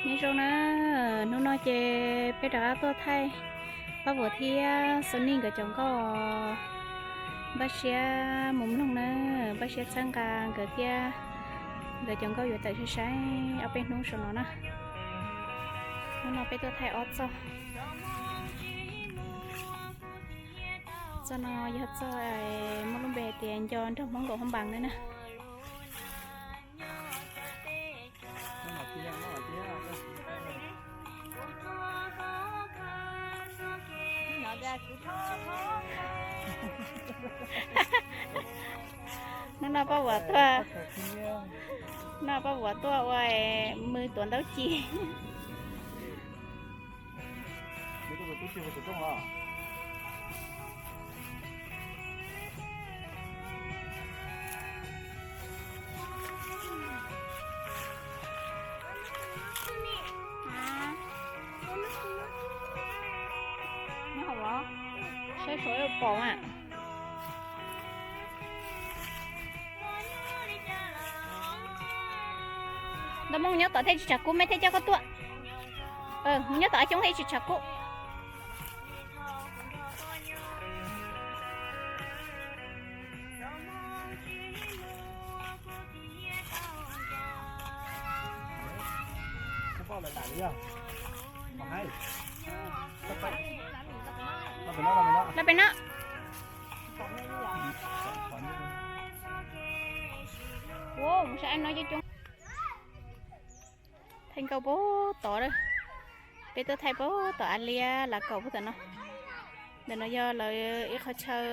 Nyob zoo na, hnub no ces peb rov qab tuaj thaij Paj Vuam thiab Xus Nij nkawd cov nkauj. Npaj siab mus mloog na, npaj siab txhawb nqa nkawd thiab nkawd cov nkauj yuav tawm sai sai ob peb hnub saum no na. Hnub no peb tuaj thaij ob txoj. Txoj no yog txoj muaj lub npe hais tias nco nrog Hmoob nkaum hoob npas na na. Hnub no Paj Vuam tuaj, hnub no Paj Vuam tuaj ua mws tuav ntaub ci. Saib suav yuav pom mas. Ntau Hmoob nyob tom thiaj tsis tshav kub, mej thiaj coj koj tuaj. Mus nyob tom av xyoob thiaj tsis tshav kub. Los pem no. Ua, mus saib no coob coob. Thaij nkauj puag tod lawm. Peb tuaj thaij puag tom av liab lav kaum puag tom no. Ntawm no yog lawv ib qhov chaw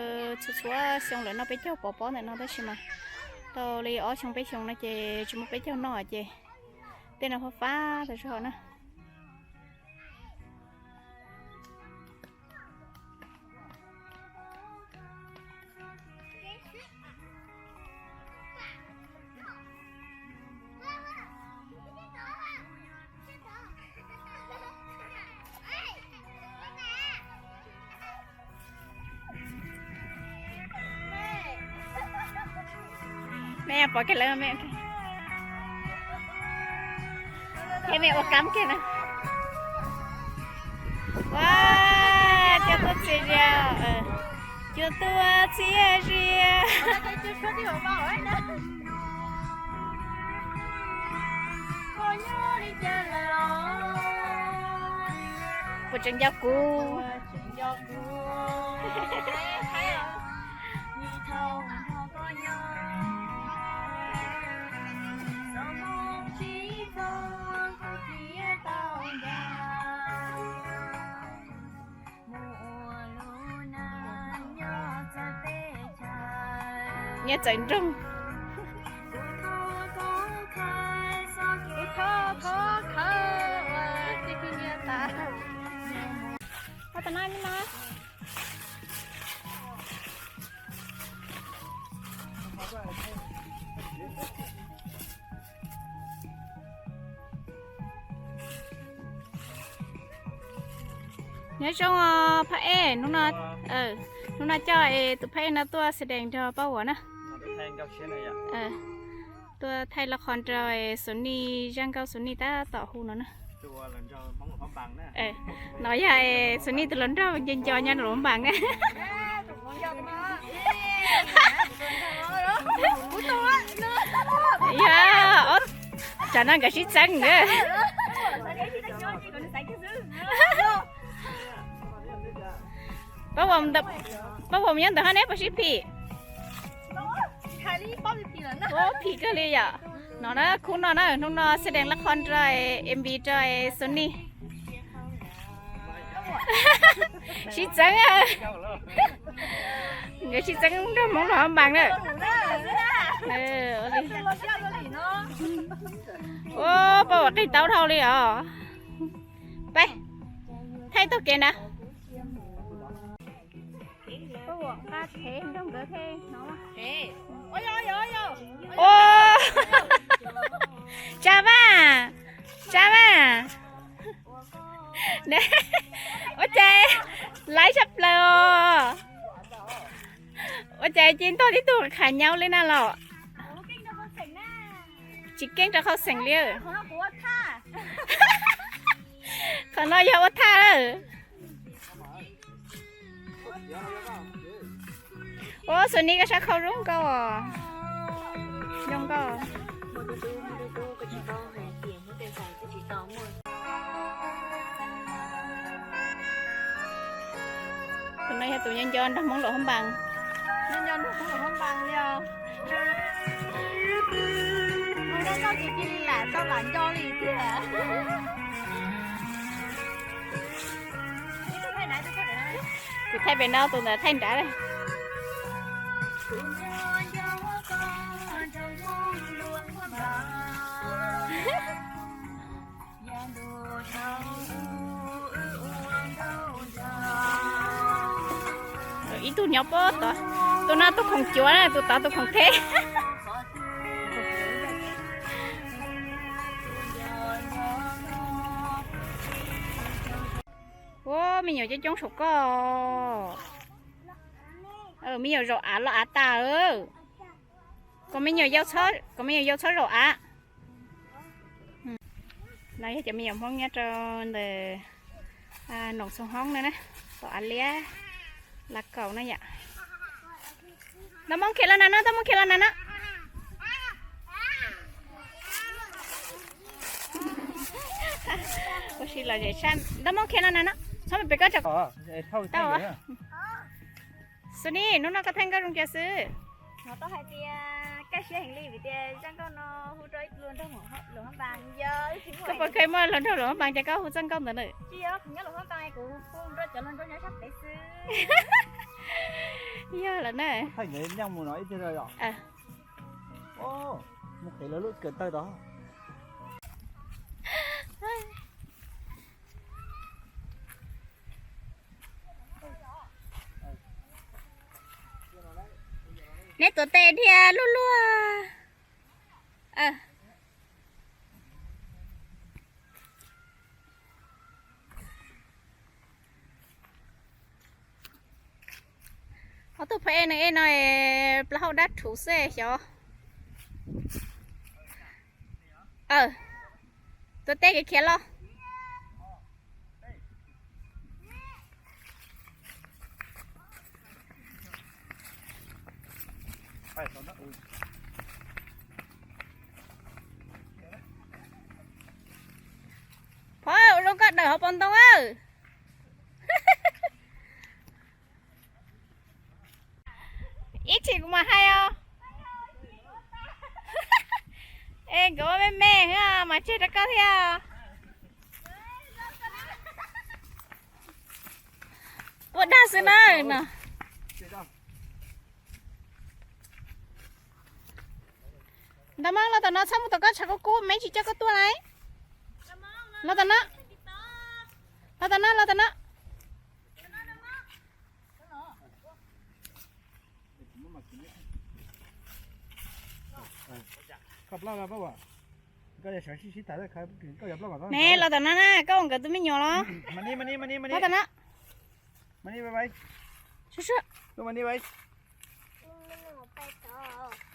txhua txhua xyoo lawv noj peb caug pov pob ntawm no tab sis mas tau li ob xyoo peb xyoo no ces tsis muaj peb caug noj ces tej no fab fab tas zog na. Mej pom kiag lawv, mej, mej ua kam kiag na. Ua, cua tuaj txias zias, cua tuaj txias zias. Puas tseem nco kuv? Nyob txawv nroog. Nyob zoo os phab ej, hnub no, hnub no coj es tus phab ej no tuaj xav dees nrog Paj Vuam na. Tuaj thaij laj qhov nrog Xus Nij, zaj nkauj Xus Nij tab tom hu no na. No yog Xus Nij tus hluas nraug nco nco nyob Luam Npas na. Yog, tsam no nkawd sib txeeb na. Paj Vuam nyob ntawm hab neb puas sib phim? Ua phim kawg li yom. No na, khub no na, hnub no xav dees laj qhov nrog M V rau Xus Nij. Sib txeeb, nkawd sib txeeb nrog Hmoob Luam Npas na. Ua, Paj Vuam qis taub dhau li os. Peb thaij taug kev na. Ua, Tsab Vaj, Tsab Vaj. Ua cas laib tshaj plaws os. Ua cas cia ntog tib tug khav nyaub li na los? Tsis keej rau qhov xeem li. Kuv ua thaj. Qhov no yog ua thaj lawm. Ua Sunny koj sab khau zoo nkauj os. Zoo nkauj. Tus no yog tus nco nco nrog Hmoob Luam Hoob Npas. Nco nco nrog Hmoob Luam Hoob Npas li os. Hmoob Luam Hoob Npas ces cia li lam tau lam nco li thiab. Tus thaij pem no, tus ntawd thaij nrad lawm. Ib tug nyob pob tod, tus no tus khoom cuav na, tus tod tus khoom theb. Ua me nyuam coob coob saum koj. Me nyuam zaum av los av tas. Kom me nyuam, kom me nyuam yau txhob zaum av. No yog cov me nyuam Hmoob nyob rau ntawm Noom Xoo Hoob no na, tom av liab Lav Kaum no yom. Ntau Moob khiav los na no, Ntau Moob khiav los na no. Ua si los zem sab, Ntau Moob khiav los na no, txhob mus pem koj tso. Tau. Sunny, hnub no koj thaij nkauj zoo kiag xwb. Hnov tau hais tias kaj siab heev li vim tias zaj nkauj no hu rau ib tug hluas nraug Luam Hoob Npas yog. Koj puas kheev muaj hluas nraug Luam Hoob Npas ces koj hu zaj nkauj ntawd na? Tsis yog, kuv nyob Luam Hoob Npas, kuv hu rau cov hluas nraug nyob sab pem xwb. Yog lawm na. Thaij nkawd nyob mus no ib tug. Mus qhib lawv lub kawm tawg tod. Neb tuav tes dhia luaj luaj. Ob tug phab ej no, ej no plaub hau dab rhuv xwb xyov. Tuav tes khiav los. Phauj, zoo koj dawm hauv paus ntoo. Ib chim kuv mam hais os. Es nkawd ua me me xwb mas tseg rau koj thiab. Ua dag xwb na no. Ntau Moob, los tom no, txhob mus tom koj tshav kub kub, meb tsis coj koj tuaj lauj. Los tom no. Los tom no, los tom no. Ne, los tom no na, koj ua nkawd tus me nyuam los. Los tom no. Me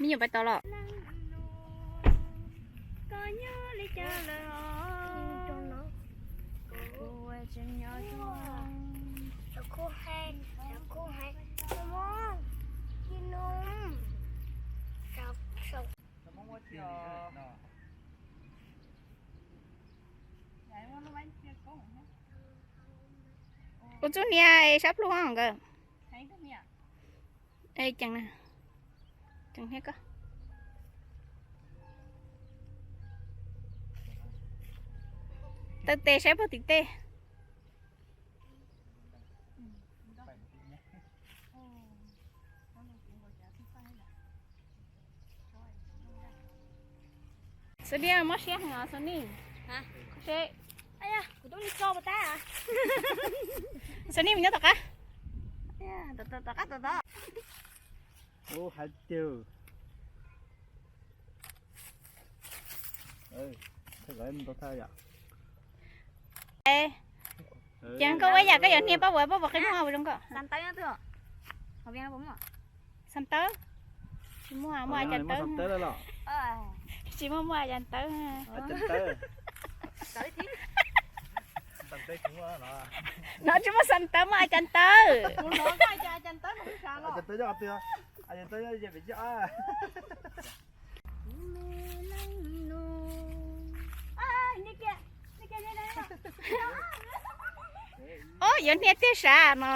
nyuam pais tod los. Ua txuj nias sab plhu hos nkawd. Ceev, ceev thiab koj. Taw tes saib puag tim tej. Xos Nis, mob siab heev os Xos Nis. Seb, Xos Nis mus nyob tom qab. Tom qab, tom qab. Ub, hais tiag. Ces koj ua ib yam koj yuav hnia paj vuas, paj vuas qi muag ua zoo nkauj. Xas tawb. Tsis muaj, muaj cas tawb. Tsis muaj, muaj cas tawb. No tsis muaj xav tawv, muaj a cas tawv. Ob, yuav hnia tiag sav no.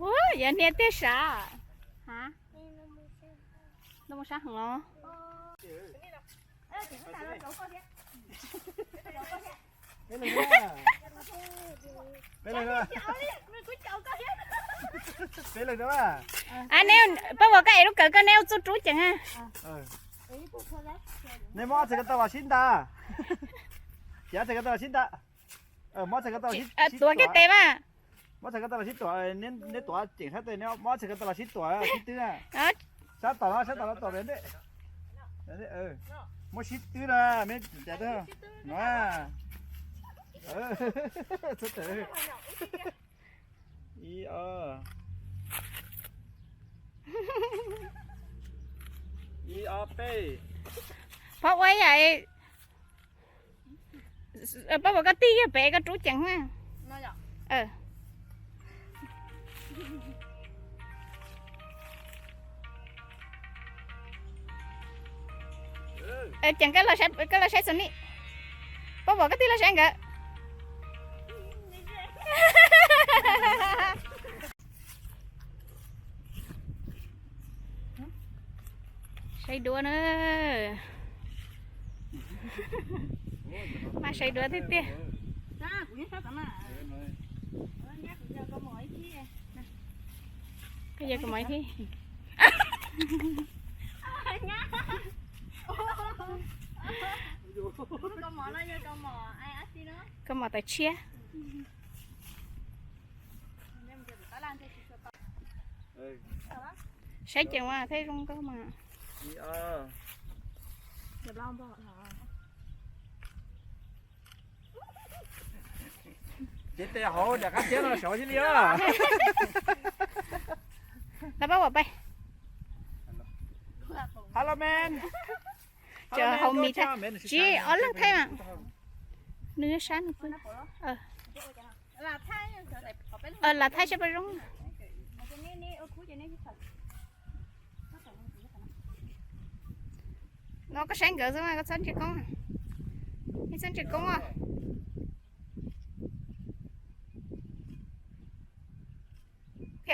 Ua, yuav hnia tiag sav. Lub sab heev los. Peb leeg, pab vauv koj ev lub kawm koj, neb ua txuj rub ceev. Nej muab ob txhais ko taw los sib nta. Ces ob txhais ko taw los sib nta. Muab ob txhais ko taw los sib tuav kiag tes mas. Muab ob txhais ko taw los sib tuav, neb tuav ceem sab tes, muab ob txhais ko taw los sib tuav sib twb na. Sab tom no, sab tom no tuav pem ntej. Muab sib twb na, me cas twb no. Ib, ob, ib, ob, peb. Phob ua ib yam, pab vauv koj tig yog pem koj rub ceev na. Ceev, koj los saib Xos Nis. Pab vauv koj tig los saib nkawd. Saib duab na. Mas saib duab tiag tiag. Koj yog koj mov ib thib. Koj mov tawv tshiab. Saib ceev mas thiaj zoo nkauj mas. Ces tes hauv daim qab thiab no saud thiaj li os. Los pab vauv pais. Hello man. Cov hauv mis thiab. Tsis, ob leeg thiab mas. Nws sab nws pw. Lam thaij saib puas zoo. No koj saib nkawd xwb mas koj txhob ntsia koob. Nej txhob ntsia koob os.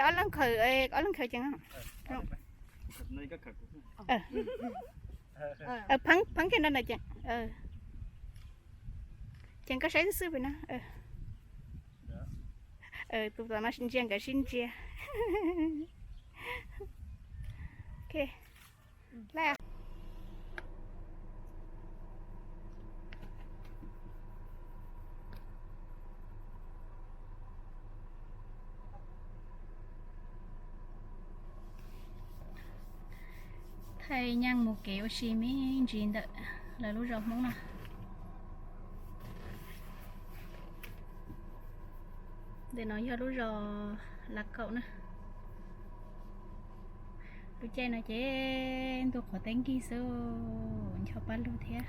Ob leeg khawm, ob leeg khawm ceev. Pheeb kiag nrog ntawm ceev. Ceev koj saib xwb xwb pem no. Tus tom no ntsia nkawd sib ntsia. Thaij nyeej mus kev ua si me ntsis ntawm lawv lub zos Hmoob no. Ntawm no yog lub zos Lav Kaum na. Lub caij no ces ntuj qhuav teb nkig xwb, ncho paj lug thiab.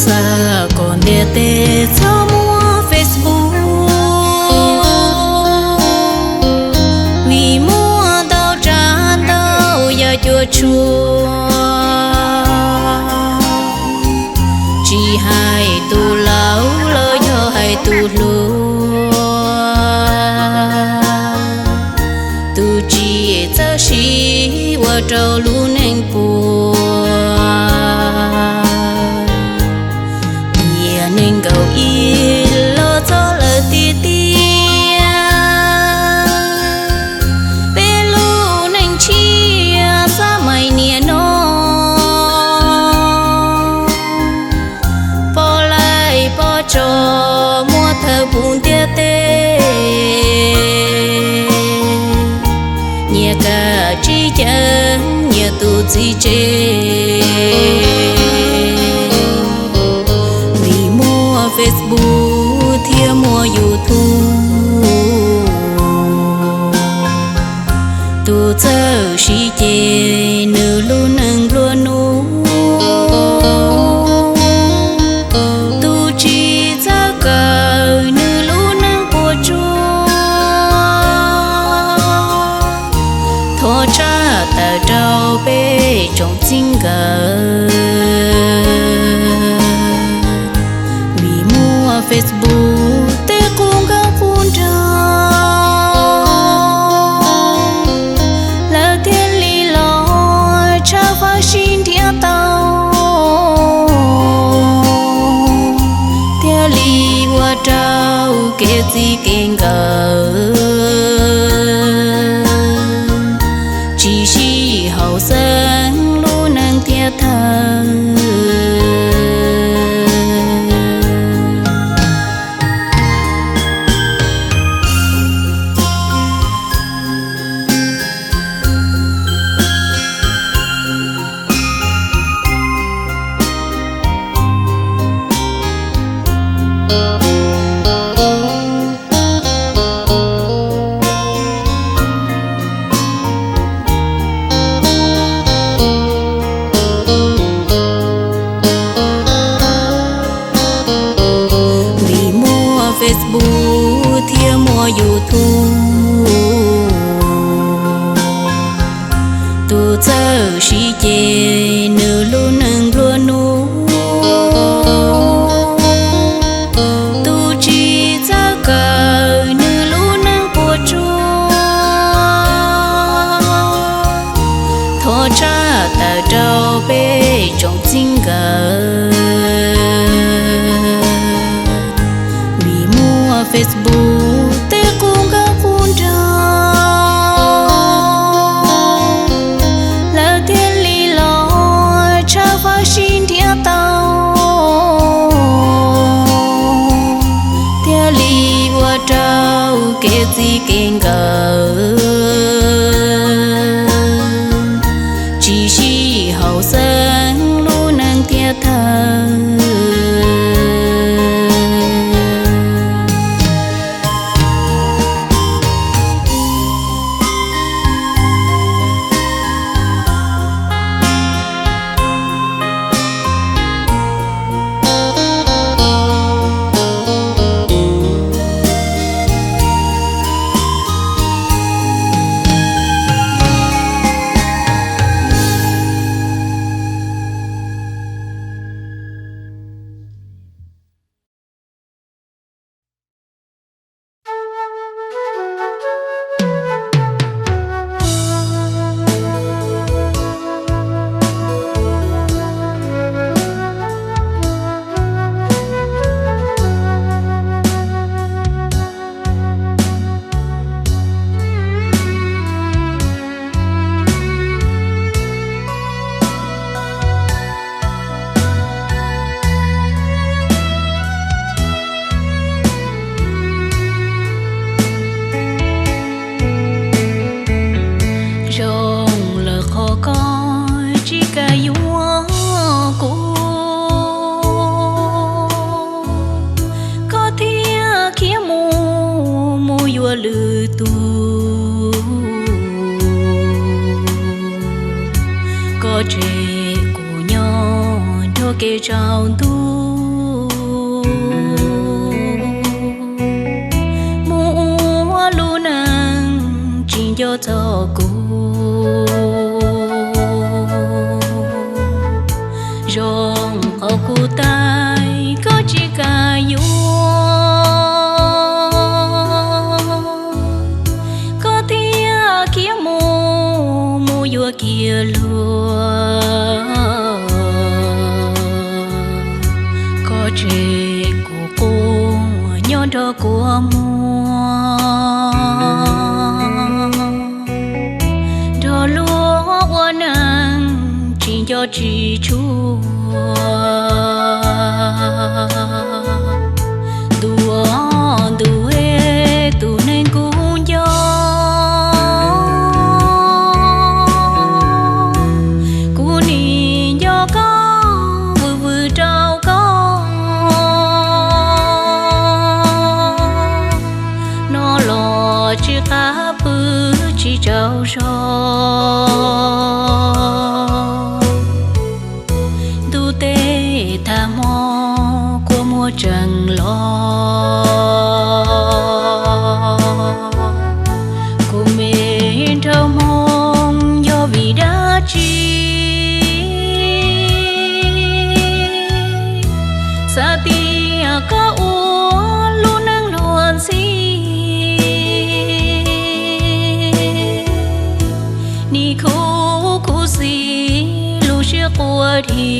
Xav kom ntiaj teb txhob muaj Facebook, vim muaj ntau tsav ntau yam cuam tshuam, tsis hais tus laus los yog hais tus hluas, tus tsis txawj siv ua rau lub neej puas. Tiam neeg nkaus ib los txog lawm tiag tiag, peb lub neej tshiab cav nyias tus txiv tsev. Vim muaj Facebook thiab muaj YouTube, tus txawj siv ces nws lub neej nplua nuj. Tus tsis txawj kawm nws lub neej puas tsuaj. Thov tshaj tawm rau peb tsoom txij nkawm, vim muaj Facebook tej qub nkauj qub nraug, lawv thiaj li los tshawb fawb sib nrhiav tau, thiaj li ua rau kev txij kev nkawm tsis sib haum xeeb lub neej thiaj thawj. Vim muaj Facebook thiab muaj YouTube, tus txawj siv ces nws lub neej nplua nuj. Tus tsis txawj kawm nws lub neej puas tsuaj. Thov tshaj tawm rau peb tsoom txij nkawm, vim muaj Facebook tej qub nkauj qub nraug, lawv thiaj li los tshawb fawb sib nrhiav tau, thiaj li ua rau kev txij kev nkawm tsis sib haum xeeb lub neej thiaj thawj. Zoo lawm qhov koj tsis kam yuav kuv, koj thiaj khiav mus, mus yuav lwm tus. Koj tseg kuv nyob nrog kev tsaus ntuj, mus ua lub neej tsis nco txog kuv. Zoo qhov kuv tais koj tsis kam yuav, koj thiaj khiav mus, mus yuav kiag luag. Koj tseg kuv quaj nyob nrog kua muag, nrog luag ua neej tsis nco tsis tshua. Ntu, ntu es tus neeg kuv nco, tsi, xav tias koj ua lub neej luag ntxhi. Nim khuv khuv xim lub siab quaj dhi,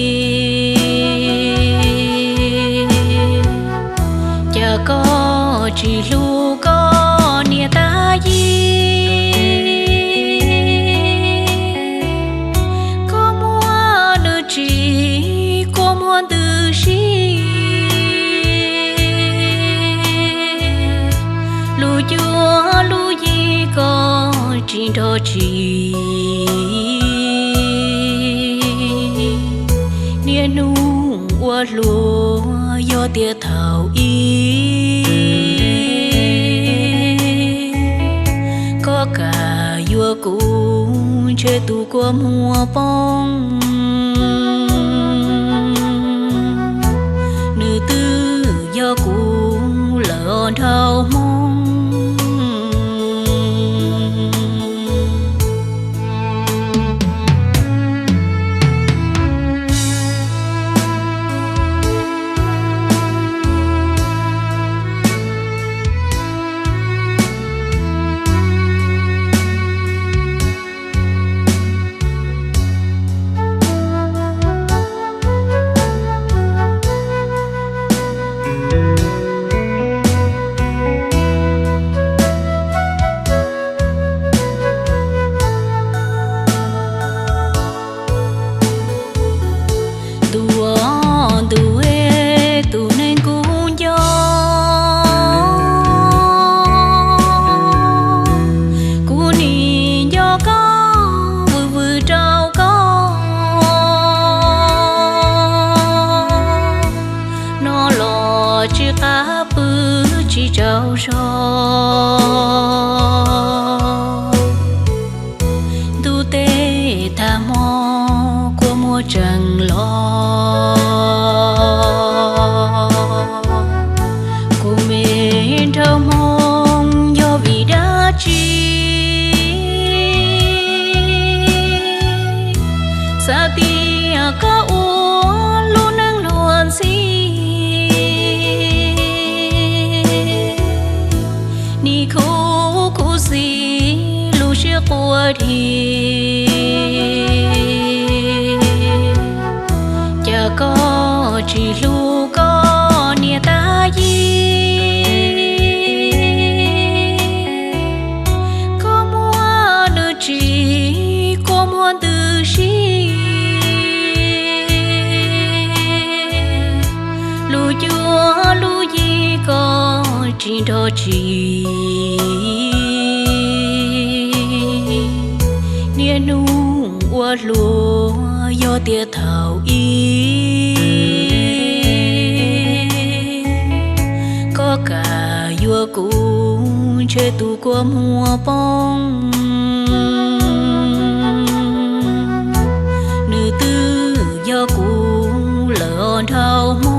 cas koj tsis hlub koj niam tab yig. Koj muab nws tsim kua muag ntws si, lub cuab lub yig koj tsis nrog tsim. Niaj hnub ua hluas yog tias thaum ub, koj kam yuav kuv ntshe tus kua muag poob, nws twb yog kuv lawm os nraug hmoob. Ntuj, ntuj, tus neeg kuv nco, kuv nim nco koj vwm vwm rau koj, no los tsis qab pw tsis tsaug zog. Ntuj teb tag hmo kua muag tseem los, kuv me nraug hmoob yog vim dab tsi, xav tias koj ua lub neej luag ntxhi. Nim khuv khuv xim lub siab quaj dhi, cas koj tsis hlub koj niam tab yig. Koj muab nws tsim kua muag ntws si, lub cuab lub yig koj tsis nrog tsim. Niaj hnub ua hluas yog tias thaum ub, koj kam yuav kuv ntshe tus kua muag poob, nws twb yog kuv lawm os nraug hmoob.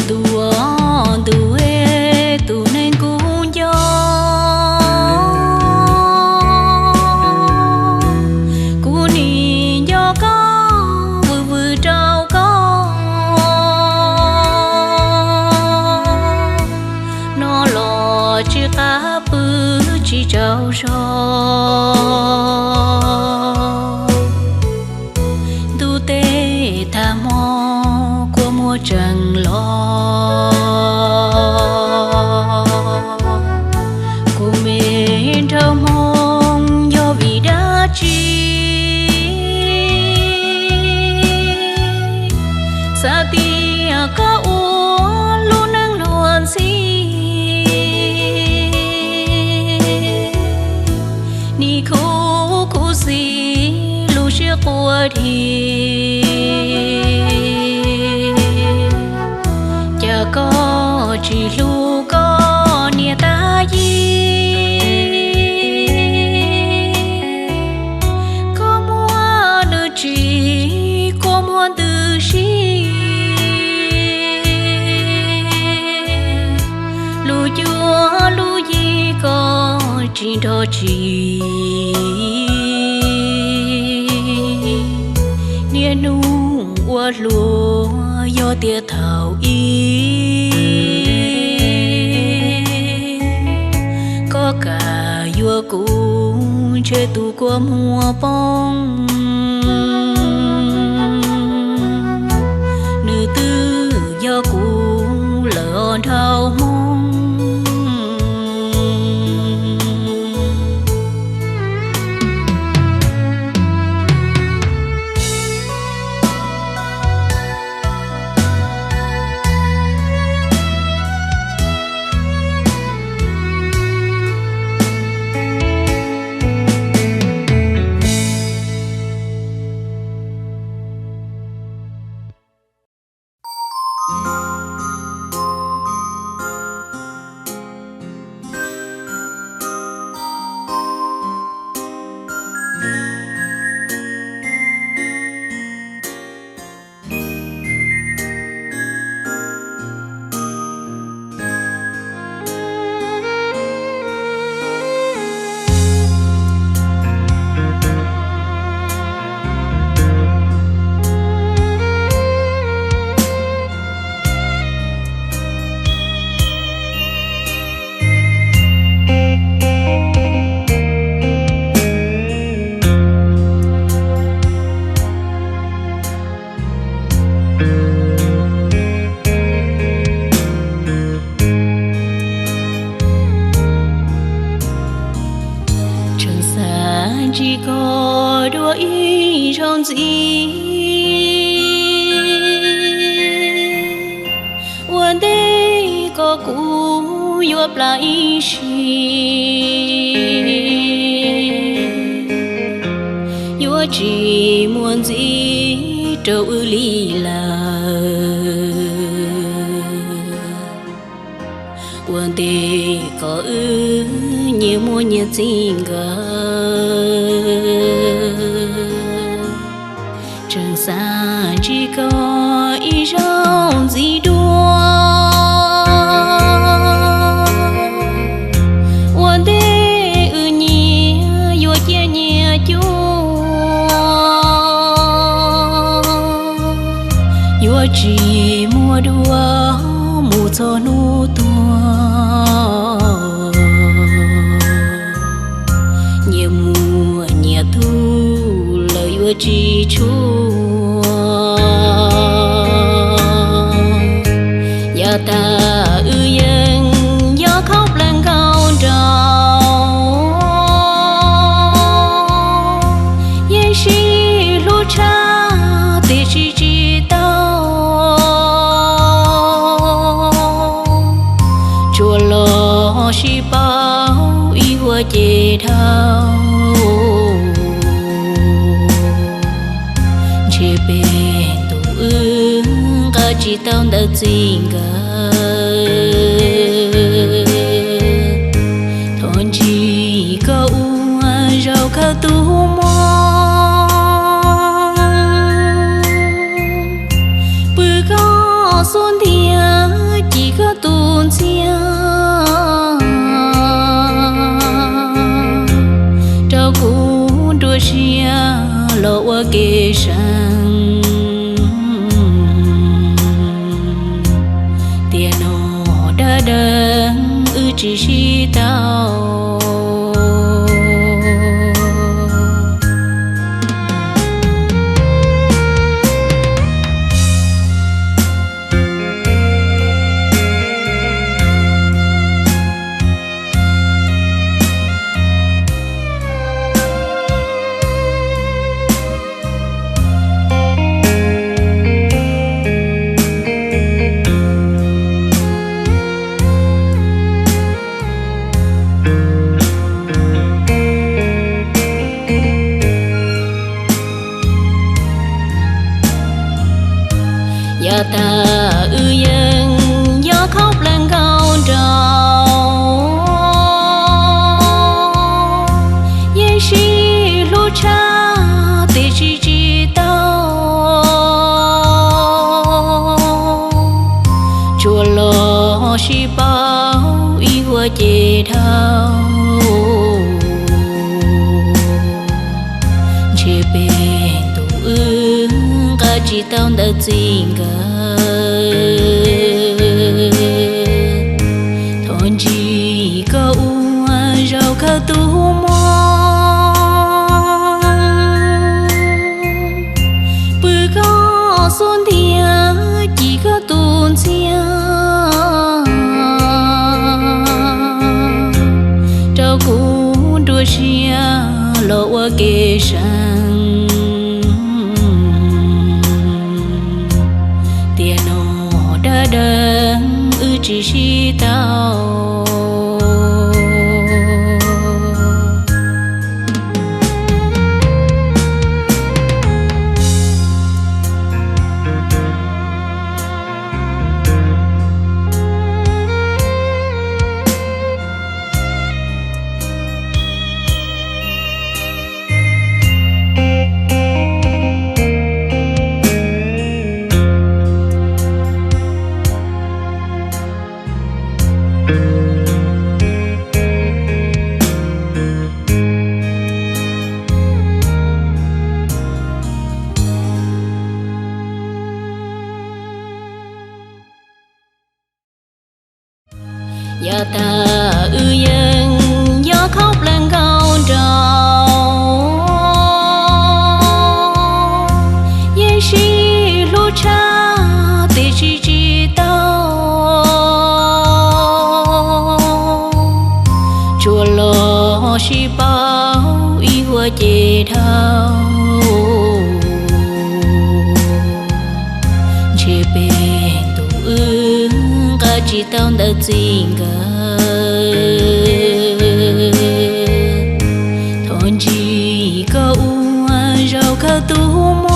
Ntuj, ntuj, tus neeg kuv nco, kuv nim nco koj vwm vwm rau koj, no los tsis qab pw tsis tsaug zog. Ntuj teb tag hmo kua muag tseem los, kuv me nraug hmoob yog vim dab tsi, xav tias koj ua lub neej luag ntxhi. Nim khuv khuv xim lub siab quaj dhi, Tsis hlub koj niam tais yig, koj muab nws tsim kua muag ntws si. Lub cuab lub yig koj tsis nrog tsim. Niaj hnub ua hluas yog tias thaum ub koj kam yuav kuv ntshe tus kua muag poob. Nws twb yog kuv lawm os nraug Hmoob. Tseem xav ntsib koj dua ib zaug ntxiv, ua ntej koj kuv yuav plam ib sim, yuav tsis muaj ntxiv rau wb li lawm. Ua ntej kom wb nyias muaj nyias txij nkawm, tseem xav ntsib koj ib zaug ntxiv dua. Ua ntej wb nyias yuav ciaj nyias cuag, yuav tsis muaj dua mus txog hnub tuag. Nyias muaj nyias tug lawm yuav tsis tshua. Yav tas wb yeej nco khaub nplaws nkauj nraug, yeej sib hlub tshaj tiam sis tsis tau tsuas los sib paub ib vuag ces dhau. Ntshe peb tus wb nqa tsis tau ntawv txij nkawm. Thov ntsib koj ua zaum kawg tus muag, pw koj xub ntiag ci koj tus ntxiag, rau kuv nruab siab los ua kev seev. Tiam no dab deev wb tsis sib tau. Yav tas wb yeej nco khaub nplaws nkauj tsis tau ntawm txij nkawm. Thov ntsib koj ua zaum kawg tus muam, pw koj xub ntiag ci koj tus ntxhiab, rau kuv nruab siab los ua kev seev. Tiam no dab deev wb tsis sib tau. Yav tas wb yeej nyob khaub ncaws nkauj nraug, yeej sib hlub tshaj tiam sis tsis tau, tsuas los sib paub ib vuag ces dhau. Ntshe peb tus wb nqa tsis tau ntawm txij nkawm. Thov ntsib koj ua zaum kawg tus muam,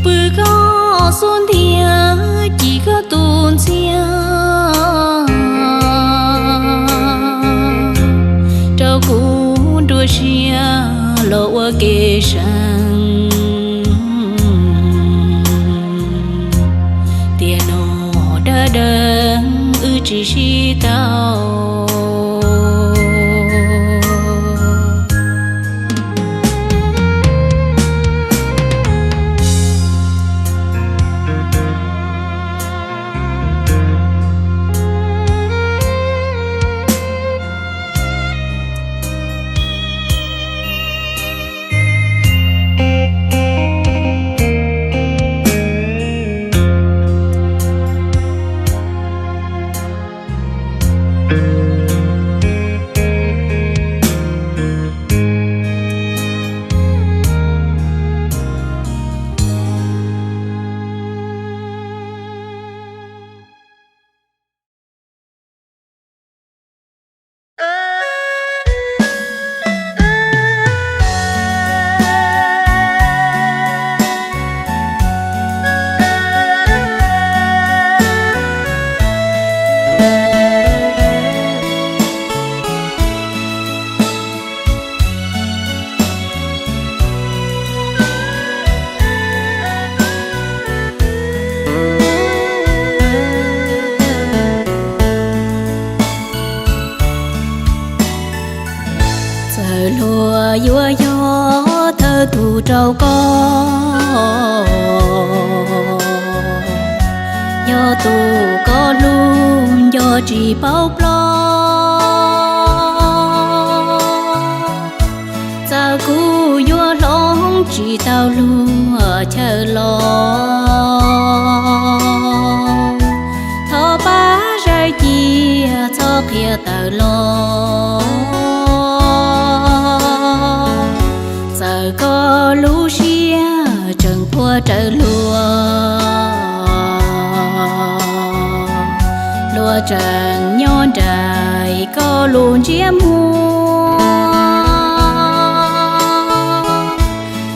pw koj xub ntiag ci koj tus ntxhiab, rau kuv nruab siab los ua kev seev. Tiam no dab deev wb tsis sib tau. Txawm luag yuav yog thawj tug rau koj, yog tus koj hlub nco tsis paub ploj. Txawm kuv yuav hloov tsis tau luag chaw los, thov pab zam cia txhob qhia tawm los. Txawm koj lub siab tseem puag raws luag, luag tseem nyob nraim koj lub ntsiab muag.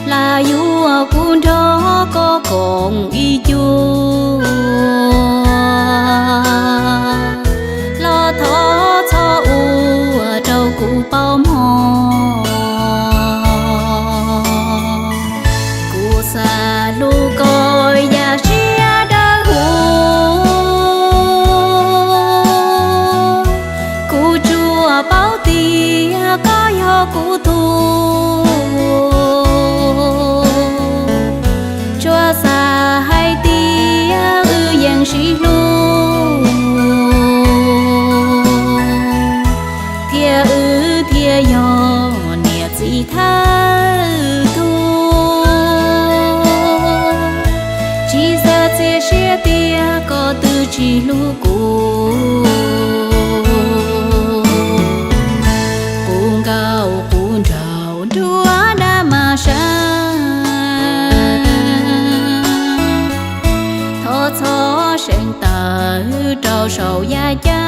Lam yuav kuv nrog koj koom ib cuab, los thov txhob ua rau kuv paub mob. Kuv xav hlub koj yam siab dawb huv, kuv tsuas paub tias koj yog kuv tus tias koj twb tsis hlub kuv. Qub nkauj qub nraug nruab nrab mas sab, thov txhob seev tawm rau saum yav cav.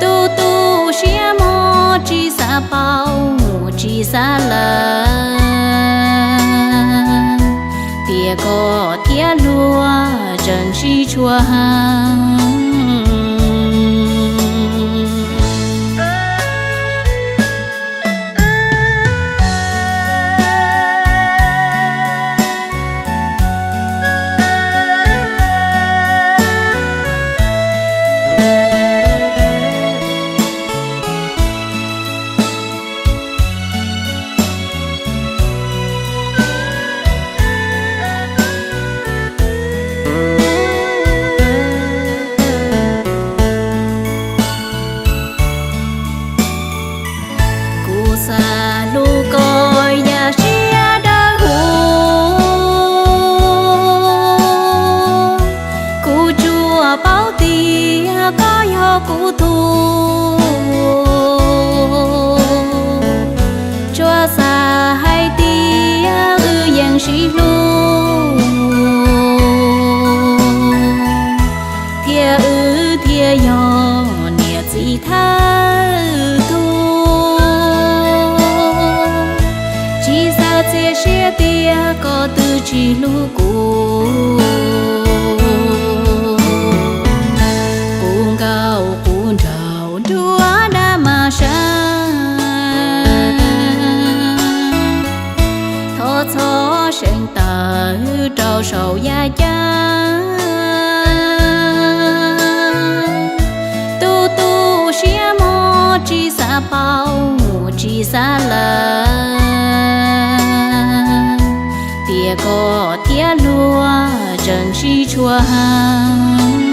Tus tu siab mog tsis xav paub tsis xav lawm, tias koj thiab luag tseem sib tshua heev. Kuv xav hlub koj yam siab dawb huv, kuv tsuas paub tias koj yog kuv tug. Tsuas xav hais tias wb yeej sib hlub, thiab wb thiaj yog niam txiv thawj tug. Tsis xav txiav siab tias koj twb tsis hlub kuv. Qub nkauj qub nraug nruab nrab mas sab, thov txhob seev tawm rau saum yav cav. Tus tu siab mog tsis xav paub tsis xav lawm, tias koj thiab luag tseem sib tshua heev.